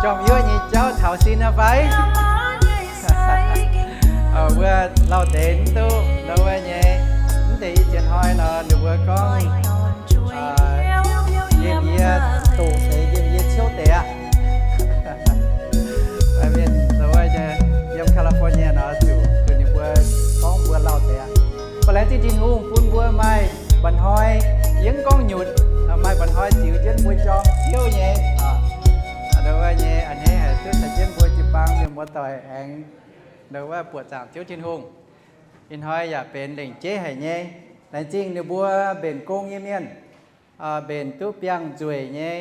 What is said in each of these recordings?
Njormh yuoqv nyei jauv taux sin aqv fai? Mbuo lauh deix mv duqv ndau wuov nyei. Mv deix i ziex hnoi nor ninh mbuo gorngv yiem yie doqc deix, yiem yie ciouv deix aqv. Mienh ndau wuov nyei, yiem California nor zuqc, zuqc ninh mbuo gorngv mbuo lauh deix aqv. Mv baac laengz zingh Tin-Hungh bun mbuo maaih mba'hnoi, yie mv gorngv nyutc, maaih mba'hnoi ziux jienv mbuo jorm ziouv nyei. Ndau wuov nyei a'hneiv haic duqv caux jienv mbuo jiu-baang mienh muoz-doic aengx ndau wuov buoqc zaangc Ziouv Tin-Hungh. Ih hnoi yaac benx lengc jeiv haic nyei. Laengz zingh ninh mbuo mbenc gong nyei mienh, mbenc duqv biangh nzueic nyei,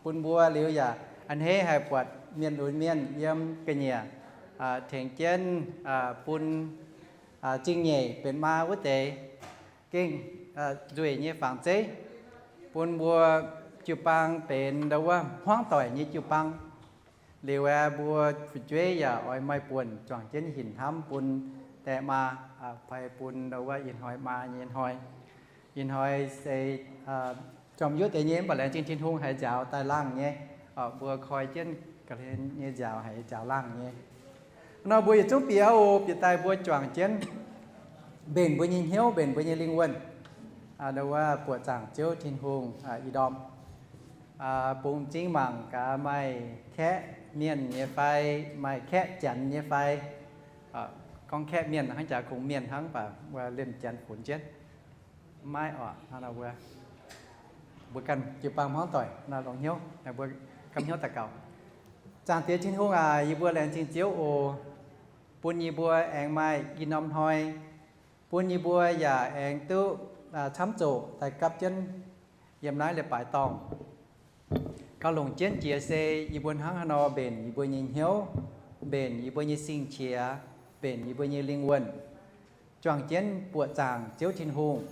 bun mbuo liuz yaac a'hneiv haic buatc mienh lunx mienh yiem ga'nyiec tengx jienv bun zingh nyeic benx maa wuov deix gengh nzueic nyei fangx zeiv, bun mbuo jiu-baang benx ndau wuov hmuangv doic nyei jiu-baang. Liuz aeqv, mbuo fu'jueiv yaac oix maaih buonc juangc jienv hinc hnamv bun daeh maa, fai bun ndau wuov ih hnoi maa nyei hnoi. Ih hnoi se jorm yuoqv deix nyei, mv baac laengz zingh Tin-Hungh haiz nziaaux daaih laangh nyei. Mbuo koi jienv ga'hlen nyei nziaaux haiz nziaaux laangh nyei. Nor mbuo yietc zungv bieqc oc, bieqc daaih mbuo juangc jienv mbenc mbuo nyei hnyouv, mbenc mbuo nyei lingh wuonh, ndau wuov buoqc zaangc Ziouv Tin-Hungh ih ndorm. Bungx m'zing mangc gaax maaih kaeqv mienh nyei fai, maaih kaeqv janx nyei fai. Gorngv kaeqv mienh hnangv jaax kungx mienh hnangv, mv baac wuov liemh janx funx jienv. Maiv oc, hnangv nor wuov, mbuo ganh jiu-baang hmuangv doic nor longx hnyouv, mbuo gamh hnyouv daux gaux. Zaangc Diex Tin-Hungh aac, yie mbuo laengz zingh Ziouv oc, bun yie mbuo aengx maaih i norm hnoi, bun yie mbuo yaac aengx duqv camv zoqc daaih gapv jienv yiem naaiv leiz-baaix dorngh. Gauh longc jienv jiex se yie mbuo hnangv haaix nor mbenc yie mbuo nyei hnyouv, mbenc yie mbuo nyei sing-qiex, mbenc yie mbuo nyei lingh wuonh, juangc jienv buoqc zaangc Ziouv Tin-Hungh.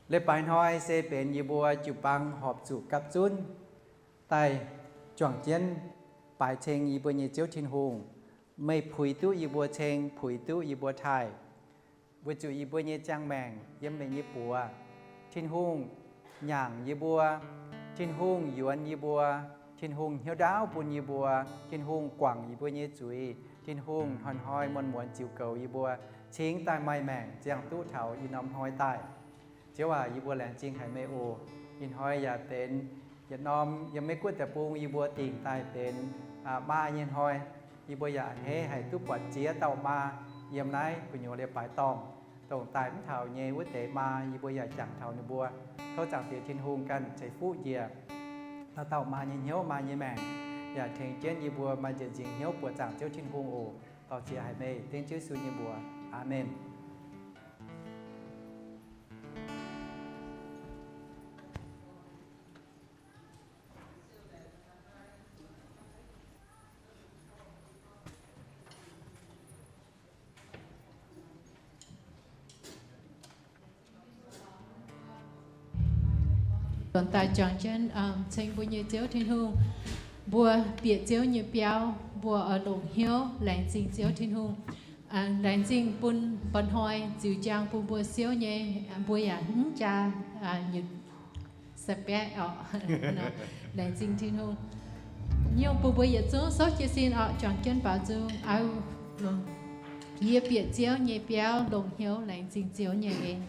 Leiz-baaix hnoi se benx yie mbuo jiu-baang horpc zuqc gapv zunv daaih juangc jienv baaix ceng yie mbuo nyei Ziouv Tin-Hungh. Meih puix duqv yie mbuo ceng, puix duqv yie mbuo taaih, weic zuqc yie mbuo nyei ziangh maengc yiem meih nyei buoz. Tin-Hungh nyaangc yie mbuo, Tin-Hungh yuonx yie mbuo, Tin-Hungh hnyouv ndaauv bun yie mbuo, Tin-Hungh guangc yie mbuo nyei zuiz, Tin-Hungh hnoi-hnoi muonz-muonz ziux goux yie mbuo, cingx daaih maaih maengc ziangh duqv taux ih norm hnoi daaih. Ziouv aac, yie mbuo laengz zingh haic meih oc. Ih hnoi yaac benx yietc norm yiem Meiv Guoqv deic-bung yie mbuo dingc daaih benx maa nyei hnoi. Yie mbuo yaac a'hneiv haic duqv buatc ziex dauh maa yiem naaiv gu'nyuoz leiz-baaix dorngh, dongh daaih mv taux nyei wuov deix maa, yie mbuo yaac jangx taux ninh mbuo. Tov Zaangc Diex Tin-Hungh ganh ceix fuqv njiec dauh dauh maa nyei hnyouv, maa nyei maengc, yaac tengx jienv yie mbuo maaih nzieqc nzingc hnyouv buoqc zaangc Ziouv Tin-Hungh oc. Dorh ziex haic meih dengv Ziouv Yesu nyei mbuox. Aamen. Dongh daaih juangc jienv ceng mbuo nyei Ziouv Tin-Hungh. Mbuo bieqc Ziouv nyei biauv, mbuo oix longc hnyouv laengz zingh Ziouv Tin-Hungh. Laengz zingh bun mba'hnoi ziux njang bun mbuo siouv nyei, mbuo yaac mv jaa nyutc Sabbath oc. Laengz zingh Tin-Hungh. Nyungc bun mbuo yietc zungv souv jiez sin oc, juangc jienv baaux nzung. Yie bieqc Ziouv nyei biauv, longc hnyouv laengz zingh Ziouv nyei en.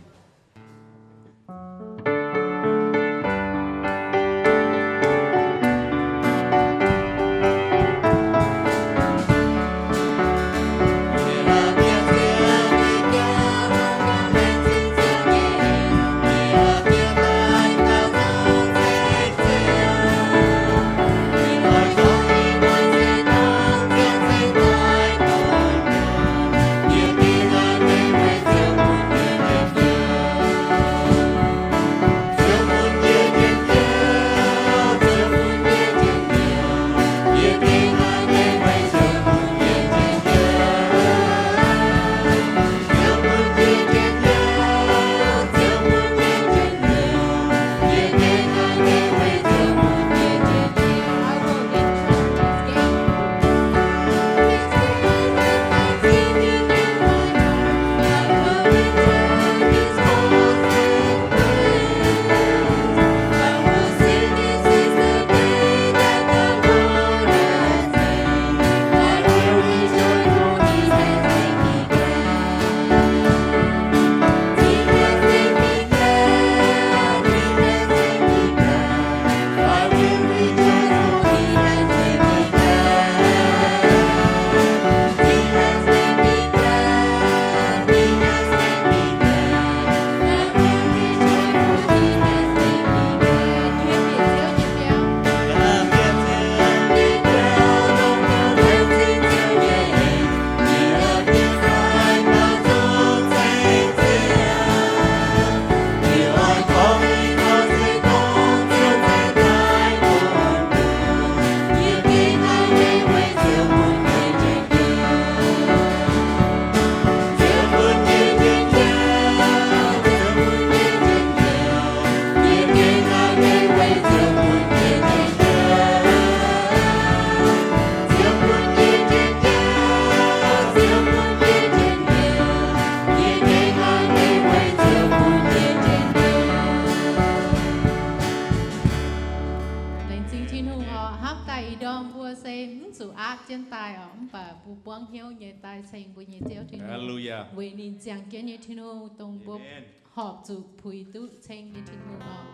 aapv jienv daaih oc, mv baac mbuo buangv hnyouv nyei daaih ceng mbuo nyei Ziouv Tin-Hungh. Hallelujah. Weic ninh ziangh jienv nyei Tin-Hungh, dongh mbuo, amen, horpc zuqc puix duqv ceng nyei Tin-Hungh oc.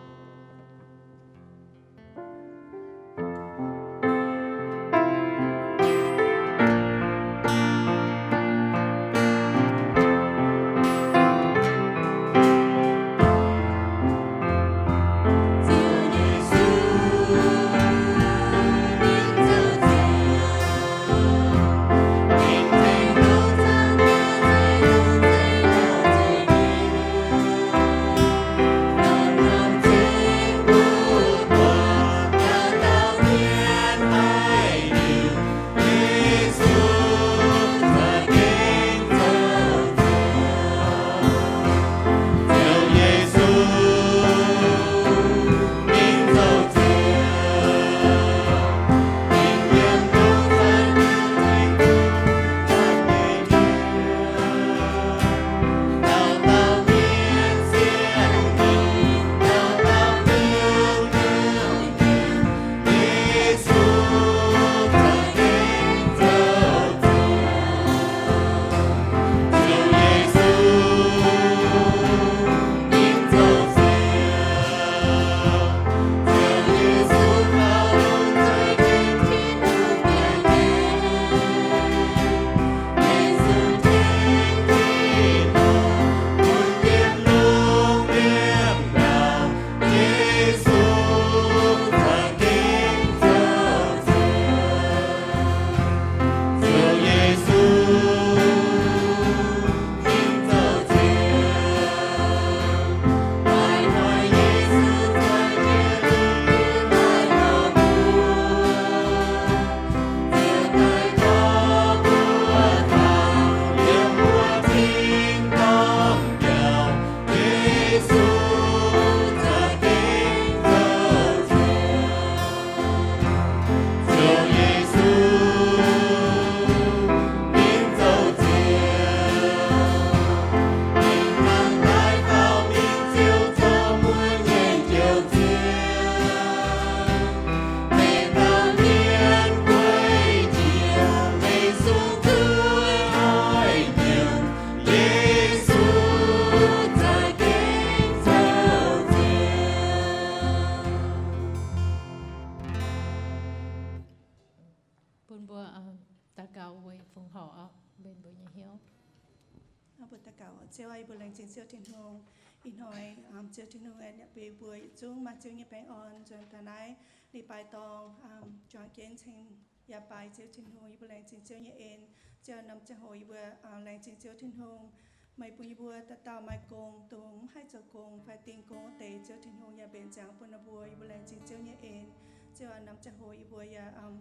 Bun mbuo, um, daux gaux weic fongc horc oc, mbenc mbuo nyei hnyouv. Mbuo daux gaux. Ziouv aah, yie mbuo laengz zingh Ziouv Tin-Hungh. Ih hnoi, um, Ziouv Tin-Hungh aah, bun yie mbuo yietc zungv maaih Ziouv nyei baengh orn nzuonx daaih naaiv leiz-baaix dorngx, um, juangc jienv ceng yaac baaix Ziouv Tin-Hungh. Yie mbuo laengz zingh Ziouv nyei en. Ziouv, norm ziangh hoc yie mbuo, um, laengz zingh Ziouv Tin-Hungh. Meih bun yie mbuo dauh dauh maaih gong, dongh mv haih zoux gong fai dingh gong wuov deix, Ziouv Tin-Hungh yaac mbenc ziangx bun ninh mbuo. Yie mbuo laengz zingh Ziouv nyei en. Ziouv aah, norm ziangh hoc yie mbuo yaac, um,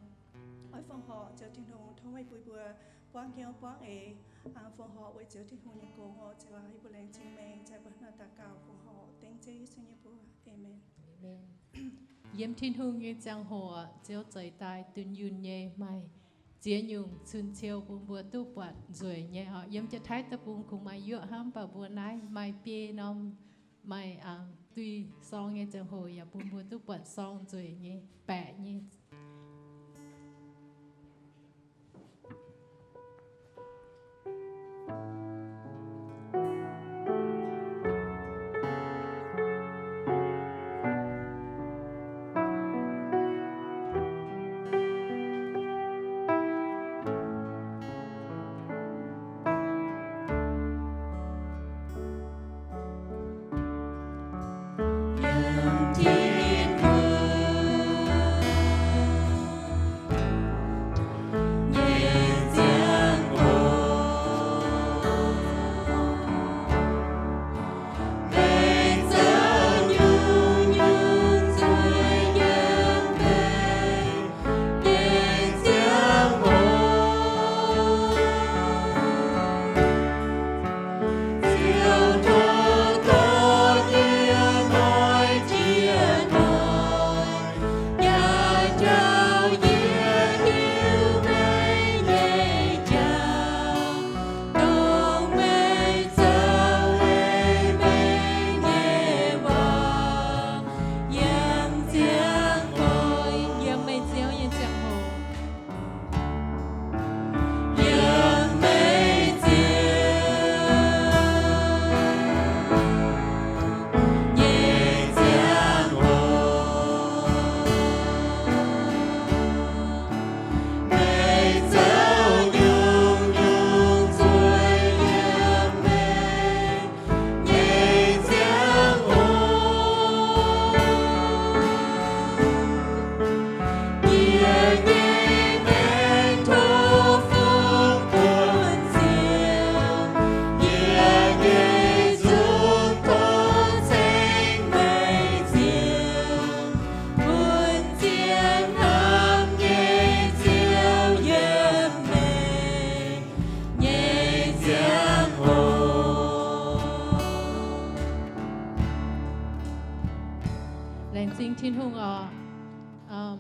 oix fongc horc Ziouv Tin-Hungh, tov meih bun yie mbuo buangv hnyouv buangv eix, um, fongc horc weic Ziouv Tin-Hungh nyei gong oc. Ziouv aah, yie mbuo laengz zingh meih, cai mbuo hnangv naaiv daux gaux fongc horc dengv Ziouv Yesu nyei mbuox. Amen. Amen. Yiem Tin-Hungh nyei ziangh hoc, Ziouv zeix daaih dunh yunh nyei, maaih ziex nyungc cun-ciou bun mbuo duqv buatc nzueic nyei oc. Yiem Janx-Taiv deic-bung kungx maaih yuoqv hnangv, mv baac mbuo naaiv maaih biei norm, maaih, um, duih sorng nyei ziangh hoc yaac bun mbuo duqv buatc sorng nzueic nyei, baeqc nyei. Laengz zingh Tin-Hungh oc.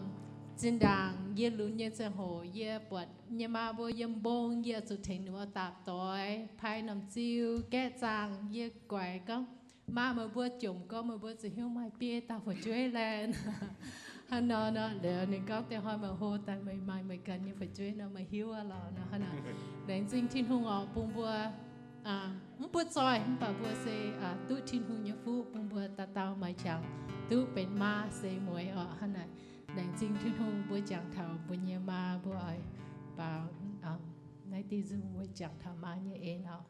Zinh ndaangc yie lunx nyei ziangh hoc, yie buatc yie maa mbuo yiem mbong, yie zuqc tengx ninh mbuo dapc doix, pai norm ziu, gaeqv zaangh. Yie guaix gorngv, maa, meih mbuo jomc gorngv meih mbuo zuqc hiuv maaih biei dauh fu'jueiv laeh. Hnangv nor nor, liuz ninh gorngv, da'hoi meih hlo daaih meih maaih meih ganh nyei fu'jueiv nor, meih hiuv aqv lorqc. Nor hnangv naaic, laengz zingh Tin-Hungh oc, bun mbuo mv butv zoih mv baac mbuo se duqv Tin-Hungh nyei fuqv, bun mbuo dauh dauh maaih qangx duqv benx maa se mueiz oc. Hnangv naaic, laengz zingh Tin-Hungh. Mbuo jangx taux mbuo nyei maa, mbuo oix baaux naaiv diuh nzung mbuo jangx taux maa nyei en oc.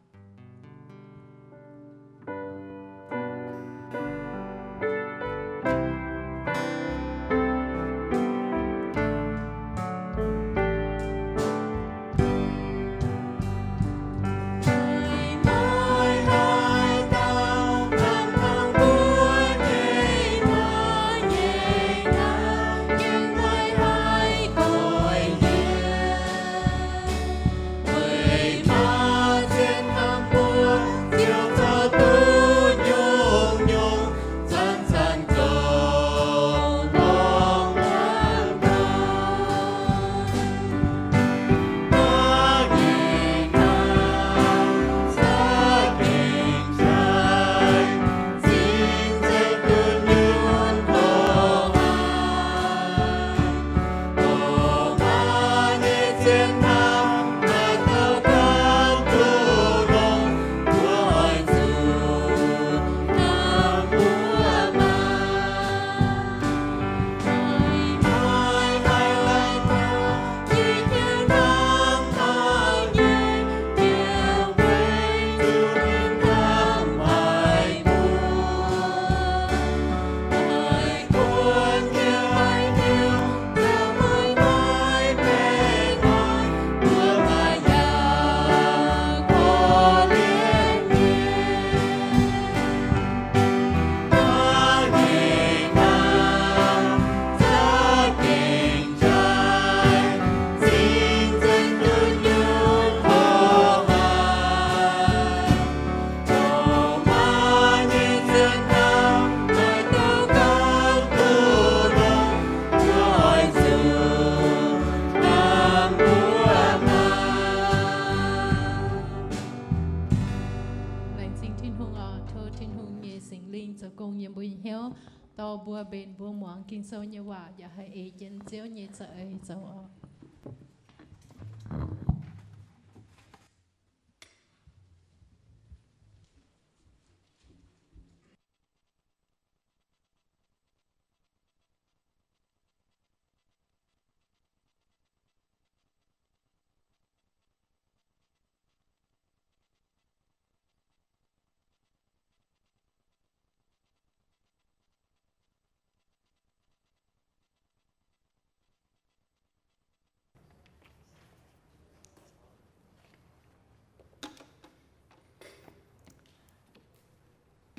Laengz zingh Tin-Hungh oc. Tov Tin-Hungh nyei Singx Lingh zoux gong yiem mbuo nyei hnyouv, dorh mbuo mbenc mbuo muangx Ging-Sou nyei waac, yaac haih ei jienv Ziouv nyei za'eix zoux oc.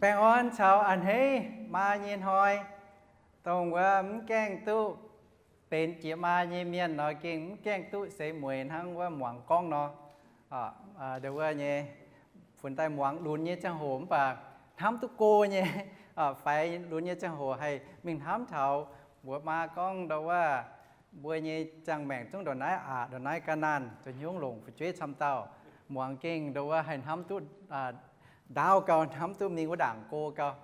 Baengh orn caux a'hneiv maa nyei hnoi, dongh wuov mv gaengh duqv benx jiex maa nyei mienh nor, gengh mv gaengh duqv seix mueiz hnangv wuov muangx gorngv nor. Nduov wuov nyei, funx daaih muangx lunx nyei ziangh hoc mv baac hnamv duqv go nyei, faix lunx nyei ziangh hoc haih mingh hnamv taux mbuox maa gorngv nduov wuov, mbuo nyei ziangh maengc zungv ndongc naaiv aqc, ndongc naaiv ga'naanh, zoux hnyungv longc fu'jueiv camv dauh. Muangx gengh nduov wuov haih hnamv duqv ndaauv gau, hnamv duqv mingh wuov ndaangc go gau.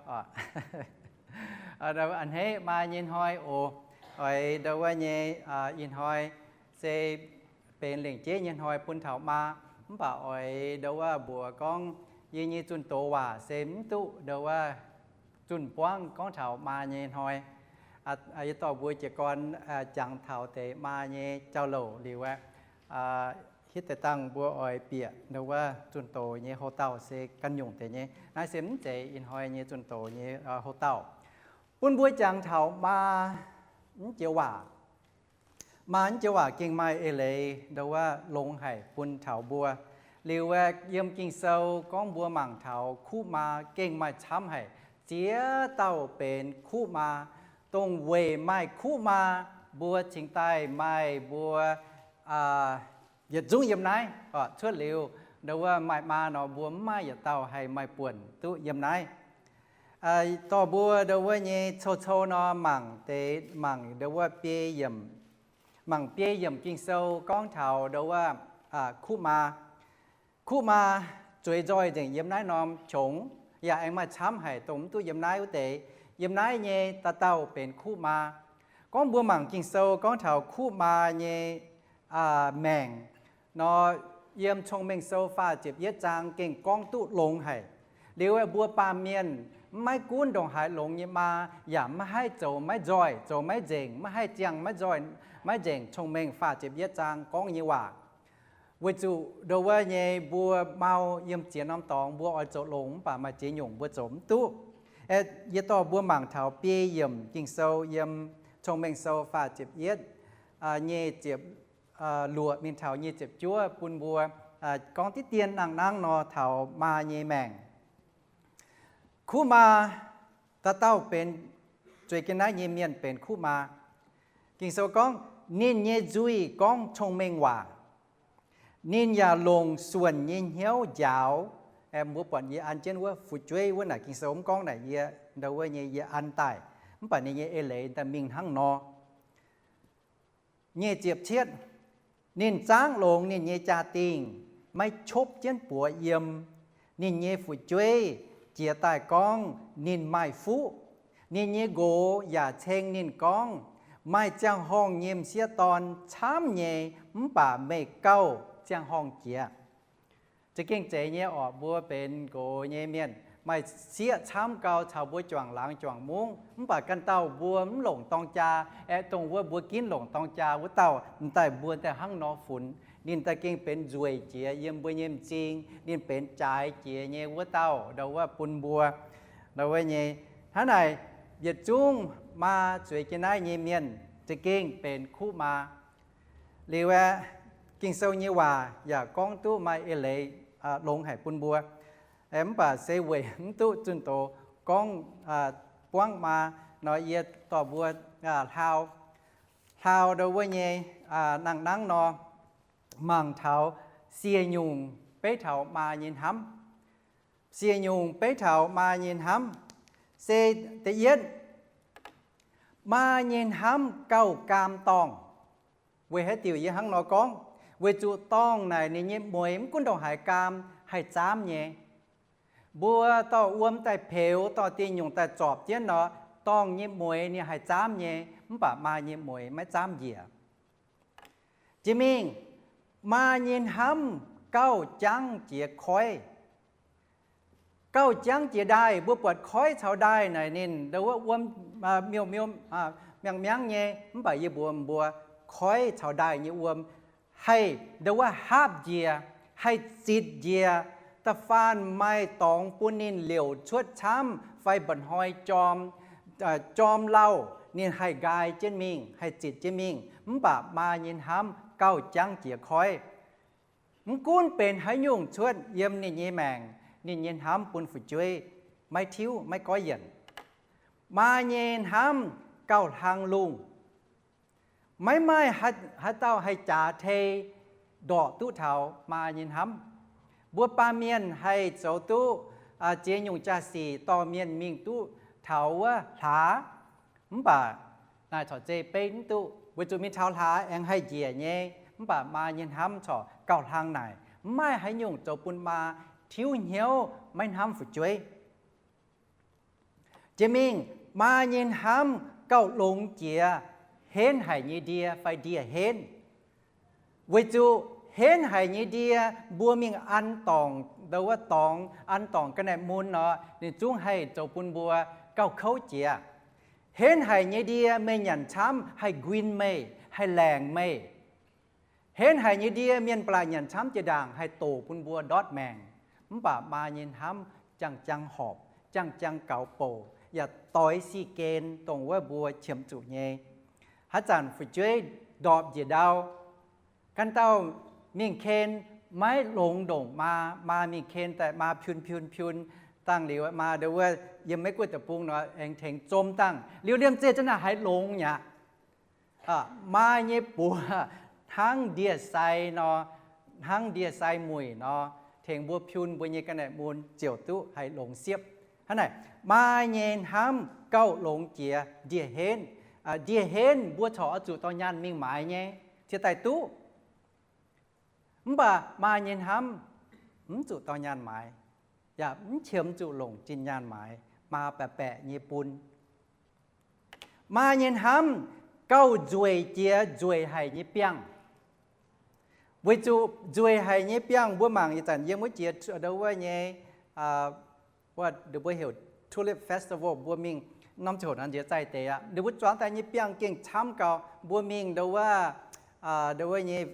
A'hneiv maa nyei hnoi oc. Oix nduov wuov nyei ih hnoi se benx lengc jeiv nyei hnoi bun taux maa, mv baac oix nduov wuov mbuox gorngv yie nyei zunh doz waac se mv duqv nduov wuov zunh buangv gorngv taux maa nyei hnoi. Yie dorh mbuo jiez gorn jangx taux deix maa nyei jauv-louc liuz aeqv, hitv deix dangh mbuo oix bieqc nduov wuov zunh doz nyei houx-dauh se ganh nyungc deix nyei. Naaiv se mv zeiz ih hnoi nyei zunh doz nyei houx-dauh. Bun mbuo jangx taux maa mv joux waac. Maa mv joux waac gengh maaih eix leiz nduov wuov longx haic bun taux mbuo. Liuz aeqv, yiem Ging-Sou gorngv mbuo mangc taux kuv maa gengh maaih camv haic. Ziex dauh benx kuv maa, dongh weic maaih kuv maa, mbuo cingx daaih maaih mbuo yietc zungv yiem naaiv. Cuotv liuz nduov wuov maaih maa nor, mbuo mv maaih yietc dauh haih maaih buonc duqv yiem naaiv. Dorh mbuo ndau wuov nyei cou-cou nor mangc deix, mangc ndau wuov biei yiemc, mangc biei yiemc Ging-Sou gorngv taux ndau wuov kuv maa. Kuv maa zueiz nzoih nzengc yiem naaiv norm qongx, yaac aengx maaih camv haic dongh mv duqv yiem naaiv wuov deix. Yiem naaiv nyei dauh dauh benx kuv maa. Gorngv mbuo mangc Ging-Sou gorngv taux kuv maa nyei maengc nor, yiem Cong-Mengh Sou faah ziepc yietv zaang gengh gorngv duqv longx haic. Liuz mbuo baamh mienh maiv gunv ndongc haaix longx nyei maa, yaac maiv haih zoux maiv nzoih, zoux maiv nzengc, maiv haih ziangh maiv nzoih, maiv nzengc. Cong-Mengh faah ziepc yietv zaang gorngv nyei waac. Weic zuqc ndau wuov nyei mbuo mau yiem ziex norm dorngx mbuo oix zoux longx mv baac maaih ziex nyungc mbuo zoux mv duqv. Yie dorh mbuo mangc taux biei yiemc Ging-Sou yiem Cong-Mengh Sou faah ziepc yietv, nyic ziepc luoqc mingh taux nyic ziepc juov bun mbuo gorngv diqv dien nangh nangv nor taux maa nyei maengc. Kuv maa, dauh dauh benx, zueiz jienv naaiv nyei mienh benx kuv maa. Ging-Sou gorngv, ninh nyei nzuih gorngv cong-mengh waac. Ninh yaac longc suonc nyei hnyouv njaaux. Mbuo buatc yie an jienv wuov fu'jueiv wuov naaic Ging-Sou mv gorngv naaic yie ndau wuov nyei yie an daaih, mv baac ninh nyei eix leiz daaih mingh hnangv nor. Nyic ziepc cietv, ninh zaangv longx ninh nyei jaa-dingh, maiv qopv jienv buoz yiem. Ninh nyei fu'jueiv jiez daaih gorngv ninh maaih fuqv. Ninh nyei nqox yaac ceng ninh gorngv, maaih ziangh horngh nyei m'sieqv dorn camv nyei, mv baac meih gauh ziangh horngh jiex. Za'gengh zeiz nyei orqc, mbuo benx nqox nyei mienh maaih sieqv camv gau caux mbuo juangc laangz juangc mungv, mv baac ganh dauh mbuo mv longc dorng jaa, aeqv, dongh wuov mbuo ginv longc dorng jaa wuov dauh m'daaih mbuo daaih hnangv nor funx, ninh daaih gengh benx nzueic jiex yiem mbuo nyei m'zing, ninh benx jaaix jiex nyei wuov dauh ndau wuov bun mbuo. Ndau wuov nyei, hnangv naaic, yietc zungv maa zueiz jienv naaiv nyei mienh za'gengh benx kuv maa. Liuz aeqv, Ging-Sou nyei waac yaac gorngv duqv maaih eix leiz longx haic bun mbuo. Mv baac se weic mv duqv zunh doz gorngv buangv maa nor, yie dorh mbuo hlaau, hlaau ndau wuov nyei nangh nangv nor, mangc taux siec nyungc beiv taux maa nyei hnamv. Siec nyungc beiv taux maa nyei hnamv. Se da'yietv, maa nyei hnamv gauh gaam dorngh. Weic haaix diuc yie hnangv nor gorngv? Weic zuqc dorngh naaic ninh nyei mueix mv gunv ndongc haaix gaam haih zaamv nyei. Mbuo dorh wuom daaih peux, dorh diuh nyungc daaih zorpc jienv nor, dorngh nyei mueix ninh haih zaamv nyei, mv baac maa nyei mueix maiv zaamv njiec. Jiex mingh, maa nyei hnamv gauh jangv jiex koiv. Gauh jangv jiex ndaaih. Mbuo buatc koiv caux ndaaih naaic ninh ndau wuov wuom miuh miuh, miangv miangv nyei, mv baac yie mbuox mbuo, koiv caux ndaaih nyei wuom haih ndau wuov haapv njiec, haih zitc njiec. Da'faanh maaih dorngx bun ninh liouc cuotv camv fai mba'hnoi jorm, jorm lauh, ninh haih nqaai jienv mingh, haih zitc jienv mingh. Mv baac maa nyei hnamv gauh jangv jiex koiv. Mv gunv benx haaix nyungc cuotv yiem ninh nyei maengc, ninh nyei hnamv bun fu'jueiv maiv tiuv, maiv goiv yienc. Maa nyei hnamv gauh hlang lungh. Maiv maaih haaix dauh haih jaax tei ndorqc duqv taux maa nyei hnamv. Mbuo baamh mienh haih zoux duqv ziex nyungc jaa-sic dorh mienh mingh duqv taux wuov hlaax, mv baac naaic corc zei beiv mv duqv, weic zuqc mingh taux hlaax aengx haih njiec nyei. Mv baac maa nyei hnamv corc gauh hlang naaic, mv maaih haaix nyungc zoux bun maa tiuv hnyouv maiv hnamv fu'jueiv. Jiex mingh, maa nyei hnamv gauh longx jiex henv haic nyei ndie fai ndie-henv. Weic zuqc henv haic nyei ndie, mbuo mingh an dorngc ndau wuov dorngx, an dorngc ga'naaiv mun nor, ninh zungv haih zoux bun mbuo gauh kouv jiex. Henv haic nyei ndie meih nyanc camv haih nquin meih, haih laengc meih. Henv haic nyei ndie mienh ba'laqc nyanc camv jiex ndaangc haih doqc bun mbuo ndortv maengc. Mv baac maa nyei hnamv jangx-jangx horpc, jangx-jangx gaux bouc, yaac doix sic gen dongh wuov mbuo qiemx zuqc nyei. Haaix zanc fu'jueiv ndorpc njiec ndau, ganh dauh mingh ken maiv longx ndongc maa, maa mingh ken daaih maa piun piun piun dangh liuz, maa ndau wuov yiem Meiv Guoqv deic-bung nor aengx tengx zom dangh liuz liemh zeih zanc naaic haiz longx mi'aqv. Maa nyei buoz hnangv ndie-sai nor, hnangv ndie-sai muic nor, tengx mbuo piun mbuo nyei ga'naaiv mun ziouc duqv haih longx siepv. Hnangv naaic, maa nyei hnamv gauh longx jiex ndie-henv. Ndie-henv mbuo corc oix zuqc dorh nyaanh mingh maaiz nyei, ciex daaih duqv. Mv baac maa nyei hnamv mv zuqc dorh nyaanh maaiz, yaac mv qiemx zuqc longc zinh nyaanh maaiz, maa baeqc baeqc nyei bun. Maa nyei hnamv gauh nzueic jiex nzueic haic nyei biangh. Weic zuqc nzueic haic nyei biangh, mbuo mangc ih zanc yiem wuov jiex ndo wuov nyei, wuov mbuo heuc Tulip Festival, mbuo mingh norm ziangh hoc naaiv njiec zaih deix aqv. Ninh mbuo zuangx daaih nyei biangh gengh camv gau. Mbuo mingh ndo wuov, ndo wuov nyei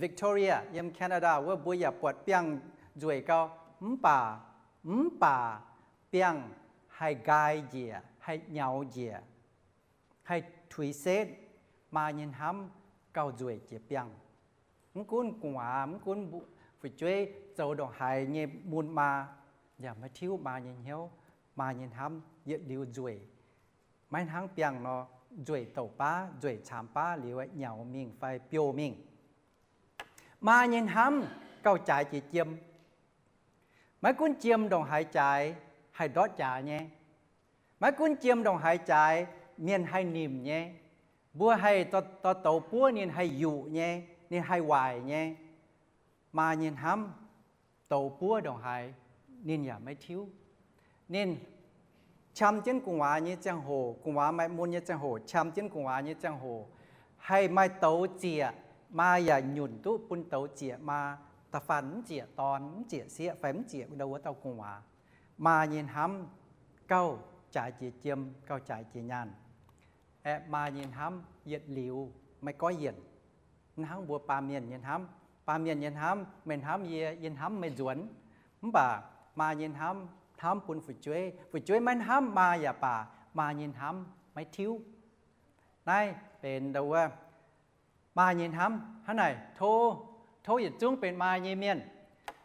Victoria yiem Canada wuov, mbuo yaac buatc biangh nzueic gau. Mv baac, mv baac biangh haih nqaai njiec, haih nyaux njiec, haih tuix setv. Maa nyei hnamv gauh nzueic jiex biangh. Mv gunv gu'nguaaz, mv gunv fu'jueiv zoux ndongc haaix nyei mun maa, yaac maiv tiuv maa nyei hnyouv. Maa nyei hnamv yietc liuz nzueic, maiv hnangv biangh nor, nzueic douc baav, nzueic caamx baav liuz nyaux mingh fai biouh mingh. Maa nyei hnamv gauh jaaix jiex jiem. Maiv gunv jiem ndongc haaix jaaix, haih ndortv jaax nyei. Maiv gunv jiem ndongc haaix jaaix, mienh haih nimc nyei. Mbuo haih dorh douz buov ninh haih yuqc nyei, ninh haih waaic nyei. Maa nyei hnamv, douz buov ndongc haaix, ninh yaac maiv tiuv. Ninh qam jienv gu'nguaaz nyei ziangh hoc, gu'nguaaz maaih mun nyei ziangh hoc, qam jienv gu'nguaaz nyei ziangh hoc, haih maaih douz zieqc, maa yaac nyunc duqv bun douz zieqc maa. Da'faanh mv zieqc dorn, mv zieqc sieqv fai mv zieqc ndo wuov dauh gu'nguaaz. Maa nyei hnamv gauh jaaix jiex jiem, gauh jaaix jiex nyaanh. Aeqv, maa nyei hnamv yietc liuz maiv goiv yienc. Mv hnangv mbuo baamh mienh nyei hnamv. Baamh mienh nyei hnamv, meih hnamv yie, yie hnamv meih nzuonx. Mv baac maa nyei hnamv, hnamv bun fu'jueiv, fu'jueiv maiv hnamv maa yaac baac, maa nyei hnamv maiv tiuv. Naaiv benx ndo wuov maa nyei hnamv. Hnangv naaic, tov, tov yietc zungv benx maa nyei mienh.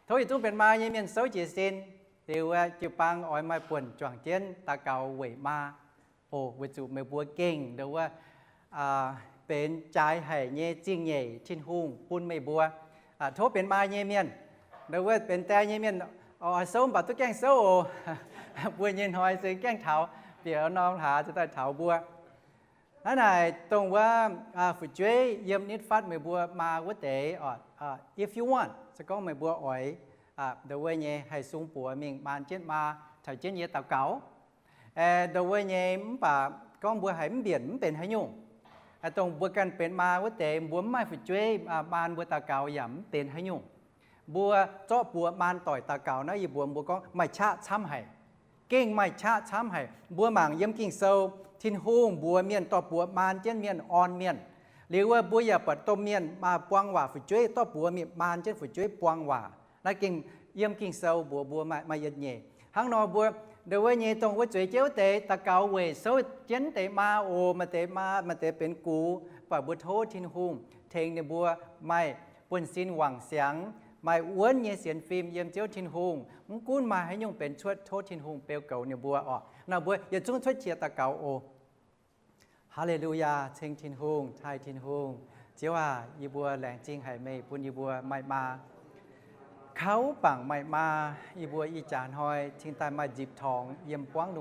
Tov yietc zungv benx maa nyei mienh souv jiez sin. Liuz jiu-baang oix maaih buonc juangc jienv daux gaux weic maa. O, weic zuqc meih mbuo gengh ndo wuov benx jaaix haic nyei zingh nyeic Tin-Hungh bun meih mbuo. Tov benx maa nyei mienh. Ndo wuov benx die nyei mienh oix souv mv baac duqv gaengh souv oc. Mbuo nyei hnoi se gaengh taux, bieqc norm hlaax ziouc daaih taux mbuo. Hnangv naaic, dongh wuov fu'jueiv yiem nitv fatv meih mbuo maa wuov deix, if you want, se gorngv meih mbuo oix, ndo wuov nyei haih sung buoz mingh maan jienv maa, caux jienv yie daux gaux. Ndo wuov nyei mv baac gorngv mbuo haiz mv mbienc mv benx haaix nyungc. Dongh mbuo ganh benx maa wuov deix, mbuo mv maaih fu'jueiv maan mbuo daux gaux yaac mv benx haaix nyungc. Mbuo zorqv buoz maan doic daux gaux naaiv, yie mbuox mbuo gorngv maaih qaqv camv haic. Gengh maaih qaqv camv haic. Mbuo mangc yiem Ging-Sou, Tin-Hungh mbuox mienh dorh buoz maan jienv mienh orn mienh. Liuz wuov mbuo yaac buatc domh mienh maaih buang waac fu'jueiv dorh buoz mingh maan jienv fu'jueiv buang waac. Naaiv gengh yiem Ging-Sou mbuox mbuo maaih yietc nyeic. Hnangv nor mbuo ndo wuov nyei dongh wuov zueiz jienv wuov deix daux gaux weic souv jienv deix maa oc, maaih deix maa, maaih deix benx gux, mv baac mbuo tov Tin-Hungh tengx ninh mbuo maaih buonv-sin wangc siangx, maaih wuonv nyei sienx fim yiem Ziouv Tin-Hungh. Mv gunv maaih haaix nyungc benx cuotv, tov Tin-Hungh beu goux ninh mbuo oc. Nor mbuo yietc zungv cuotv qiex daux gaux oc. Haa^le^lu^yaa, ceng Tin-Hungh, taaih Tin-Hungh. Ziouv aac, yie mbuo laengz zingh haic meih bun yie mbuo maaih maa. Kauv bangc maaih maa, yie mbuo ih jaax hnoi cingx daaih maaih nzipc torngx yiem buangv